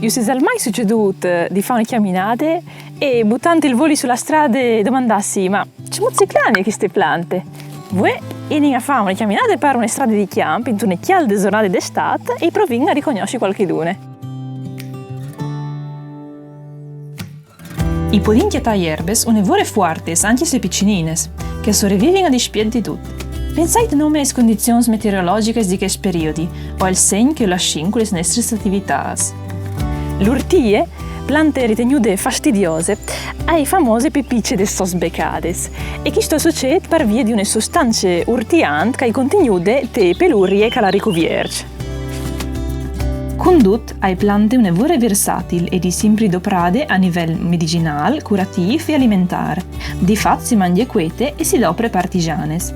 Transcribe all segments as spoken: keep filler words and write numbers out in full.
Us isal mai sucedût di fâ une cjaminade e, butant il voli su la strade, domandâsi: «Ma cemût si clame cheste plante?» Vuê i nin a fâ une cjaminade par une strade di cjamp intune cjalde zornade di Istât e i provìn a ricognossi cualchidune. I podìn cjatâ jerbes une vore fuartes, ancje se piçinines, che a sorevivin a dispiet di dut. Pensait nome aes condizions meteorologjiches di chest periodi, o al segn che o lassìn cu lis nestris ativitâts. L'urtie, plante ritegnude fastidiose, e je famose pe pice des sôs becades, e chest al sucêt par vie di une sostance urtiant che e je contignude te pelurie che la ricuvierç. Cun dut, e je plante une vore versatil e di simpri doprade a nivel medicinâl, curatîf e alimentâr. Di fat si mangje cuete e si dopre par tisanes.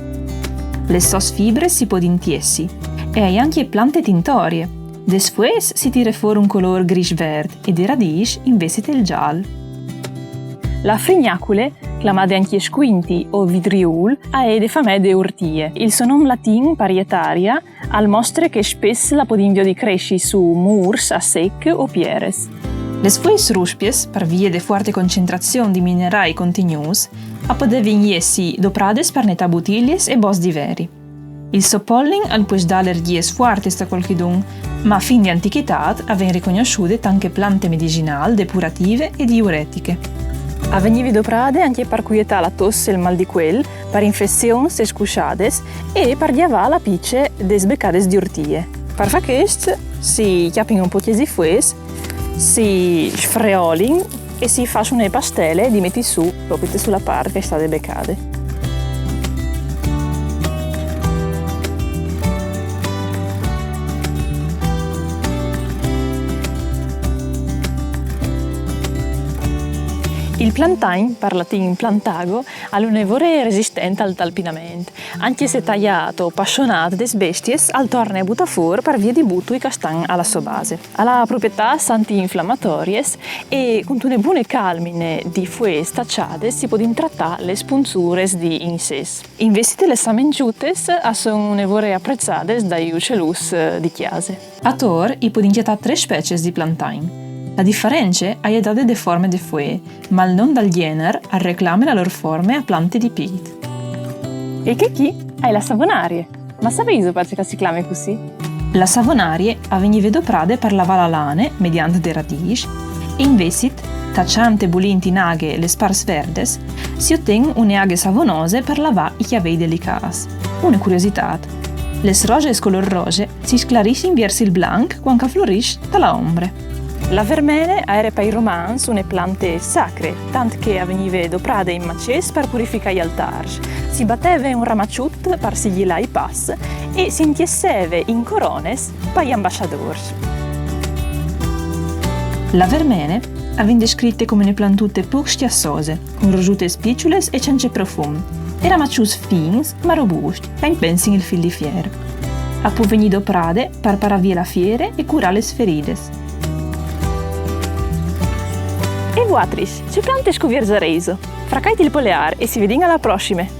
Lis sôs fibris si podin tiessi, e e je ancje plante tintorie. Des fueis si tire fûr un colôr grîs-vert e des radîs invezit il zâl. La frignacule, clamade ancje scuinti o vidriûl, e je de famee de urtie. Il so non latin parietaria al mostre che spès la podìn viodi cressi su mûrs a sec o pieris. Lis fueis ruspiis, par vie de fuarte concentrazion di minerai contignûts, a podevin jessi doprades par netâ butiliis e bos di veri. Il so polin al pues dâ alergjiis fuartis a cualchidun, ma fin di antichitât e ven ricognossude tant che plante medicinâl, depurative e diuretiche. E vignive doprade ancje par cuietâ la tos e il mâl di cuel, par infezions e scusciades e par gjavâ la pice des becades di urtie. Par fâ chest si cjapin un pôc di fueis, si sfreolin e si fâs une pastele di meti su, propit su la part che e je stade becade. Il plantagn, par latin plantago, al è une vore resistent al talpinament. Ancje se taiât o passonât des bestiis, al torne a butâ fûr par vie di butui che a stan a la sô base. Al à proprietâts antiinflamatoriis e cuntune bune calmine di fueis taçades si podin tratâ lis punzures di insets. Invezit lis samençutes a son une vore apreçades dai ucieluts di cjase. Ator i podìn cjatâ trê speciis di plantagn. La diference e je dade de forme de fuee, ma il non dal gjenar al reclame la lôr forme a plante di pît. E chê chi e je la savonarie. Ma saveiso parcè che si clame cussì? La savonarie e vignive doprade par lavâ la lane mediant des radîs, e invezit, taçant e bulint in aghe lis parts verdes, si oten une aghe savonose par lavâ i cjavei delicâts. Une curiositât: lis rosis colôr rose si sclarissin viers il blanc cuant che a florìs ta la ombre. La vermene e jere pai romans une plante sacre, tant che e vignive doprade in macês par purificâ i altârs. Si bateve un ramaçut par sigjilâ i pas e si intiesseve in corones pai ambassadôrs. La vermene e ven descrite come une plantute pôc scjassose, cun rosutes piçules e cence profum, e ramaçuts fins, ma robuscj, che a impensin il fîl di fier. E pues vignî doprade par parâ vie la fiere e curâ lis ferides. E vualtris, ce plante scuvierzareiso? Fracait il poleâr e si vedìn a la prossime!